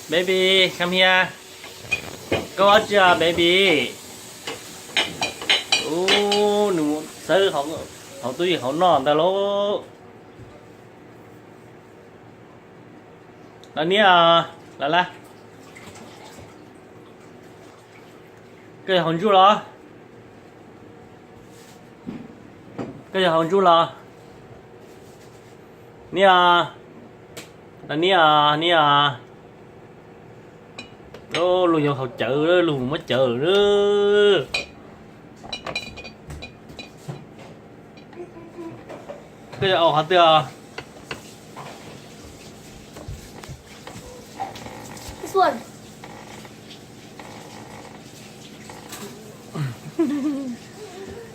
Baby, come here. Koj ua dab tsi, baby? Ub, nws mus xawb hauv tub yees hauv noj ntag lauj. Los niam, los lawm. Koj yog hauv ntsuj los? Koj yog hauv ntsuj los? Niam, los niam, niam. Luag yuav haus cawv, luag mus muab cawv. Koj yog aus qhov twg os?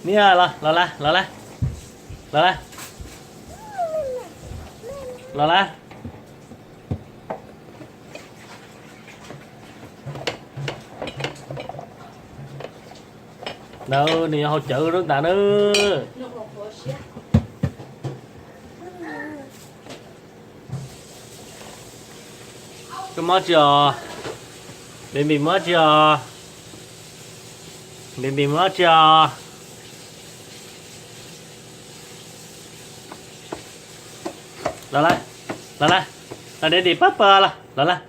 Niam, los, los lawm, los lawm. Los lawm. Los lawm. Ntawd nws yuav haus cawv lub ntawd na. Koj mob tsi os? Baby mob tsi os? Baby mob tsi os? Los lawm, los lawm, los daddy pab pab los, los lawm.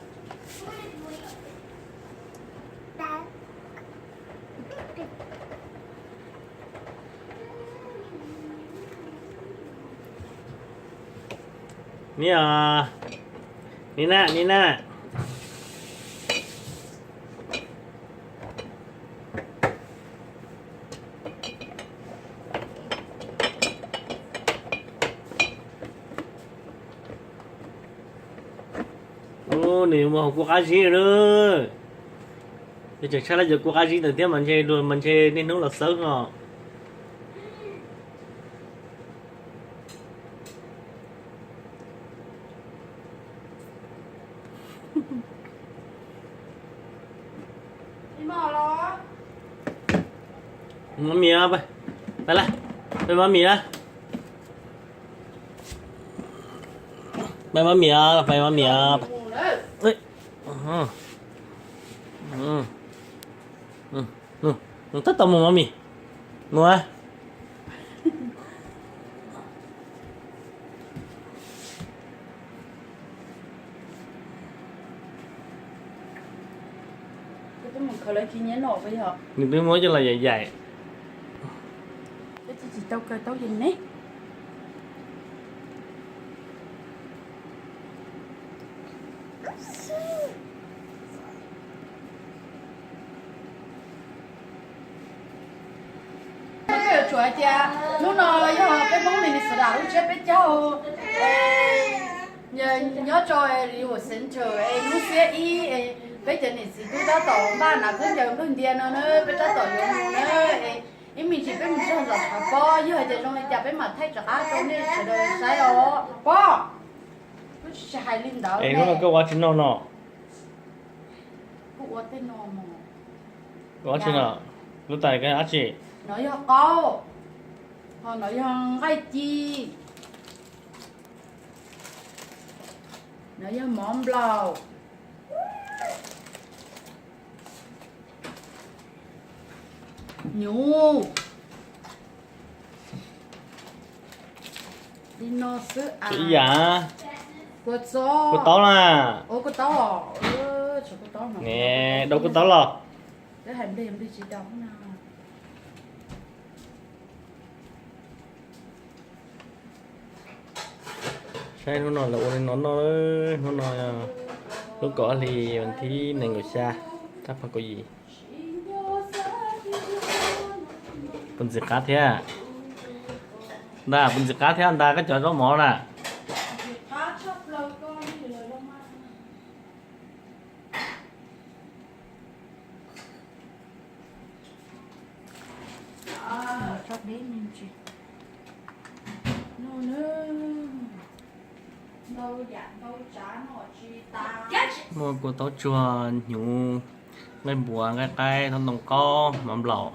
Niam, niam na, niam na. Ub, nws yuav mus haus kua qab zib na. Nws tseem tshaj lawv cov kua qab zib ntawd thiab mas ntshe luag mas ntshe niaj hnub los xawb os. Mami, pais, pais lawm, pais mami lawm. Pais mami, pais mami. Tab tom mus mami. Mus. Nws twb muab coj los yaim yaim. Koj yuav tsum hais tias hnub no yog peb Hmoob Minnesota lub tsiab peb caug, nyob rau Iowa Center es hnub xiab ib es peb cov niam txiv tub tab tom npaj hnav khaub ncaws nplawg ntias no na, peb tab tom yuav mus na. Ib me ntsis peb mus txog los tshav pob, yog hais tias zoo li cas peb mam thaij rov qab rau nej sawv daws saib os pob. Wb tsis hais li ntawd. Es hnub no koj ua tsi noj no? Kuv ua tej no mas. Ua tsi no? Lub tais dab tsi? No yog qaub, ho no yog nqaij ci, no yog mov nplaum, nyuv. Li no xwb. Ib yam. Kua txob. Kua taub na. Kua taub. Dau kua taub los. Saib hnub no lawv ua li no noj, hnub no lub kaum ob hlis vas thib nees nkaum xya, tab phav kaum yim. Puas ntxim qab thiab? Ntag, puas ntxim qab thiab ntag koj cov zaub mov na? Muaj kua taub tsuag, hnyuv, nqaij npuas, nqaij qaib, tau ntoo qaub, mov nplaum.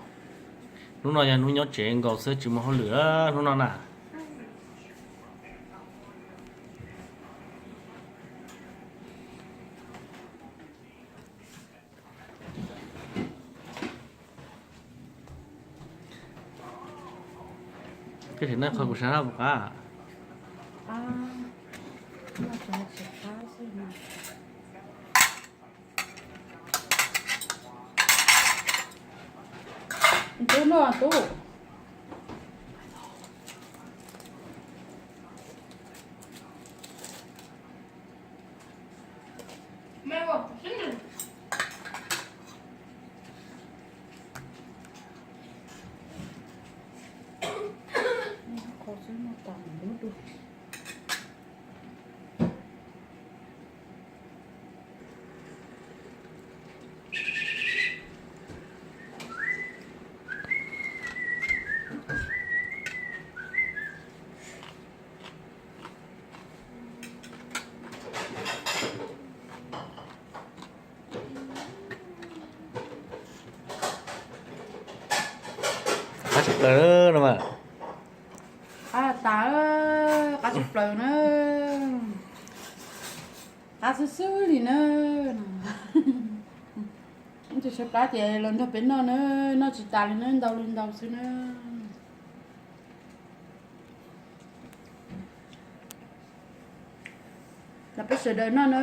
Hnub no yog hnub nyob tsev nkaus xwb tsis muaj hauj lwm hnub no na. Koj tseem noj qhov kuv sav noj puas qab? Tub noj tub. Qab tshaj plaws no mas. Qab tas, qab tshaj plaws na. Qab xwb xwb li na. Tus tshaib plab tias los nrog peb noj na, noj tsis tas li na, ntau li ntau xwb na. Los peb sawv daws noj na.